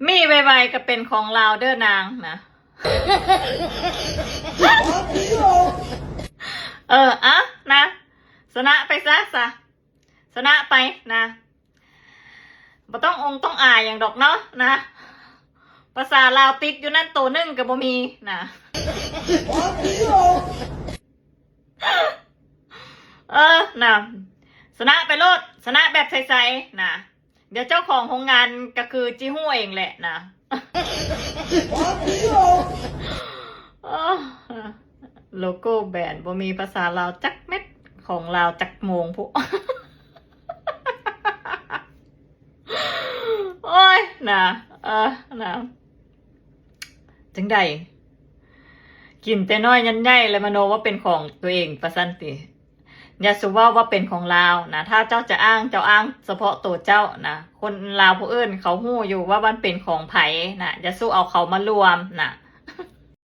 ມີໄວໆກໍເປັນຂອງລາວເດີນາງນະ. ເອີ ອະ ນະ ຊະນະໄປຊະ ຊະ ຊະນະໄປນະ. ບໍ່ຕ້ອງອົງຕ້ອງອາຍຫຍັງດອກເນາະນະ. ພາສາລາວຕິດຢູ່ນັ້ນໂຕໜຶ່ງກໍບໍ່ມີນະ. ເອີ ນະ ຊະນະໄປໂລດ ຊະນະແບບໃສໆນະ. ດຽວເຈົ້າຂອງໂຮງງານກໍຄືຊິຮູ້ເອງແຫຼະນະ. ໂລໂກ້ແບຣນບໍ່ມີພາສາລາວຈັກເມັດ ຂອງລາວຈັກໂມງພຸ້ນ. ໂອ້ຍນະ ເອີ ນະ ຈັ່ງໃດ ກິນແຕ່ນ້ອຍຢັນໃຫຍ່ ແລ້ວມະໂນວ່າເປັນຂອງຕົວເອງວ່າຊັ້ນຕິ. ຢ່າສູ່ເວົ້າວ່າເປັນຂອງລາວນະ. ຖ້າເຈົ້າຈະອ້າງ ເຈົ້າອ້າງສະເພາະໂຕເຈົ້ານະ. ຄົນລາວຜູ້ອື່ນເຂົາຮູ້ຢູ່ວ່າມັນເປັນຂອງໃຜນະ. ຢ່າສູ່ເອົາເຂົາມາລວມນະ.